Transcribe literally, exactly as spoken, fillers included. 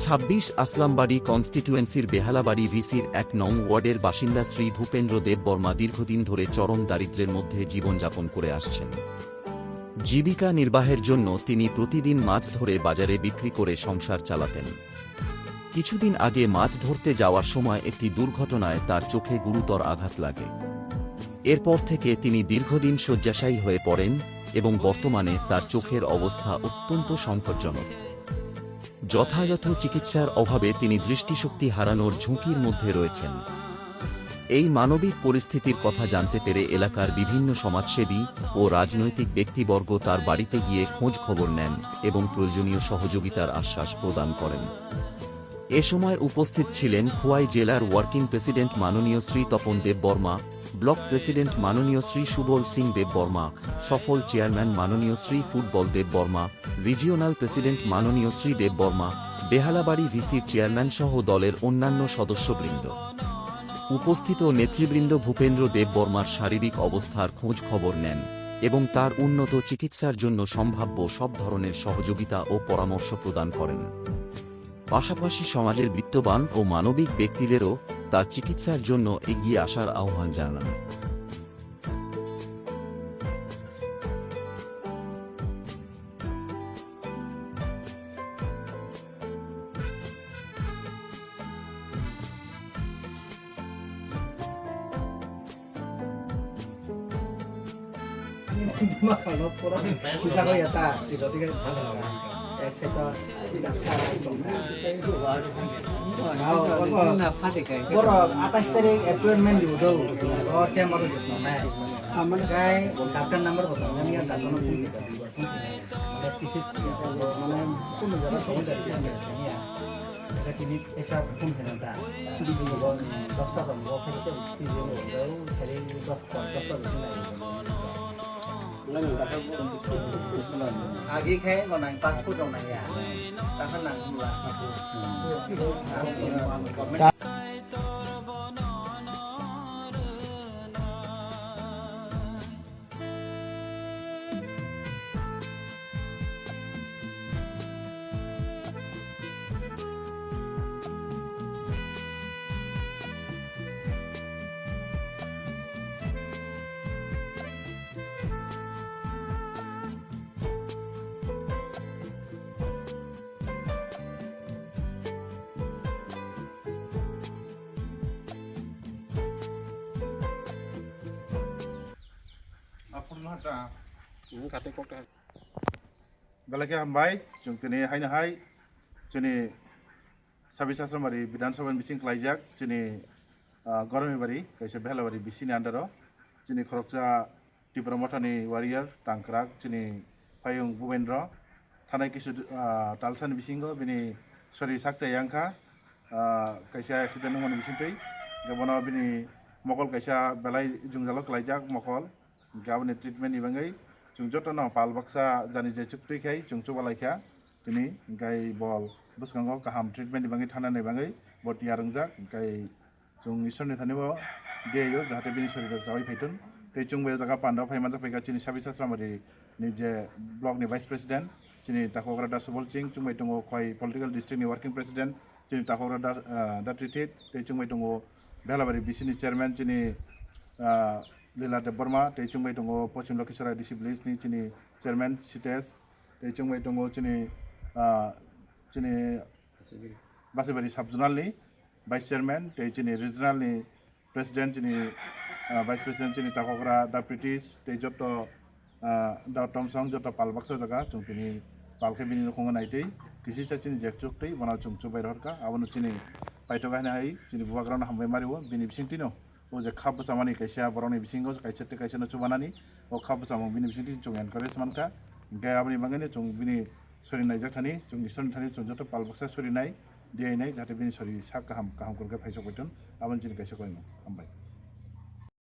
ছাব্বিশ আসলামবাড়ি কনস্টিটুয়েন্সির বেহালাবাড়ি ভিসির এক নং ওয়ার্ডের বাসিন্দা শ্রী ভূপেন্দ্র দেব বর্মা দীর্ঘদিন ধরে চরম দারিদ্র্যের মধ্যে জীবনযাপন করে আসছেন। জীবিকা নির্বাহের জন্য তিনি প্রতিদিন মাছ ধরে বাজারে বিক্রি করে সংসার চালাতেন। কিছুদিন আগে মাছ ধরতে যাওয়ার সময় একটি দুর্ঘটনায় তার চোখে গুরুতর আঘাত লাগে। এরপর থেকে তিনি দীর্ঘদিন শয্যাশায়ী হয়ে পড়েন এবং বর্তমানে তার চোখের অবস্থা অত্যন্ত সংকটজনক। যথাযথ চিকিৎসার অভাবে তিনি দৃষ্টিশক্তি হারানোর ঝুঁকির মধ্যে রয়েছেন। এই মানবিক পরিস্থিতির কথা জানতে পেরে এলাকার বিভিন্ন সমাজসেবী ও রাজনৈতিক ব্যক্তিবর্গ তার বাড়িতে গিয়ে খোঁজ খবর নেন এবং প্রয়োজনীয় সহযোগিতার আশ্বাস প্রদান করেন। এ সময় উপস্থিত ছিলেন খোয়াই জেলার ওয়ার্কিং প্রেসিডেন্ট মাননীয় শ্রী তপন দেব বর্মা, ব্লক প্রেসিডেন্ট মাননীয় শ্রী সুবল সিং দেব বর্মা, সফল চেয়ারম্যান মাননীয় শ্রী ফুটবল দেব বর্মা, রিজিওনাল প্রেসিডেন্ট মাননীয় শ্রী দেব বর্মা, বেহালাবাড়ি ভিসির চেয়ারম্যান সহ দলের অন্যান্য সদস্যবৃন্দ। উপস্থিত নেতৃবৃন্দ ভূপেন্দ্র দেব বর্মার শারীরিক অবস্থার খোঁজ খবর নেন এবং তার উন্নত চিকিৎসার জন্য সম্ভাব্য সব ধরনের সহযোগিতা ও পরামর্শ প্রদান করেন। পাশাপাশি সমাজের বিত্তবান ও মানবিক ব্যক্তিদেরও তার চিকিৎসার জন্য এগিয়ে আসার আহ্বান জানান। Borok atais tarik appointment dibo do, o chamber o jotno nai. Amani kai doctor number bo tongo, nini doctor no phone khe. Kisi mane kunu jaga sohor jani ya. Tini esa phone khe na da. Dosta tongo, khe tini dosta tongo. Agi khe bo nang passport rok nang ya. Takha nang hwnba. Belai khe hambai, chwng tini haino hai chini Sabi Sasramari Bidhan Sabha ni bising klaijak chini, ah, Goromibari, kaisa Behalabari bisini under o chini khoroksa Tipra Mothani warrior, tangkrak, chini payung Bubendra, thanai kisu, ah, talsani bisingo bini sori sakchai yang kha, ah, kaisa accident wngmani bisingtwi, hwnkhe bono bini mokol kaisa belai jwngjalo klaijak mokol, hwnkhe aboni treatment ni bagwi chwng jotono pal baksa jani je chuktwi khai chwng chubalai kha tini, hwnkhe bol bwskango kaham treatment ni bagwi thanani bagwi bo tiyar wngjak, hwnkhe Chwng Ishwar ni thani bo diyaio, jahate bini sorirok chaui phaithun. Tei chwng bai o jaga panda phai manjak phaikha chini Sabi Sasramari ni je block ni vice president, chini Takogra Da Subol Singh, chwng bai tongo Khwai political district ni working president, chini Takogra Da, ah, Da Titi, tei chwng bai tongo Behalabari B C ni chairman, chini, ah, Lila Debbarma, tei chwng bai tongo Poschim Lokhisarai D C village ni chini chairman Sitesh, tei chwng bai tongo chini, ah, chini Basibari sub zonal ni vice chairman tei chini regional ni president chini, ah, vice president chini Takogra Da Pritish tei joto, ah, Da Tomsong joto pal baksa jaga chwng tini pal khe bini nukhungo naitwi kisi sa chini jekchuk tei bono chwng chubai rohorkha abono chini paithak haino hai chini bubagrano hambai mario bini bisingtwino. O je kha bwchamani kaisa borokni bisingo kaisa tei kaisa no chubanani, o kha bwchamung bini bisingtwi chwng encourage mankha. Hwnkhe aboni bagwino chwng bini sori naijak thani, chwng Iswrani thani chwng joto pal baksa sori nai, diyainai, jahate bini sori sak kaham, kaham kwrwngkhe phaisok paithun, aboni chini kaisa koimung. Hambai.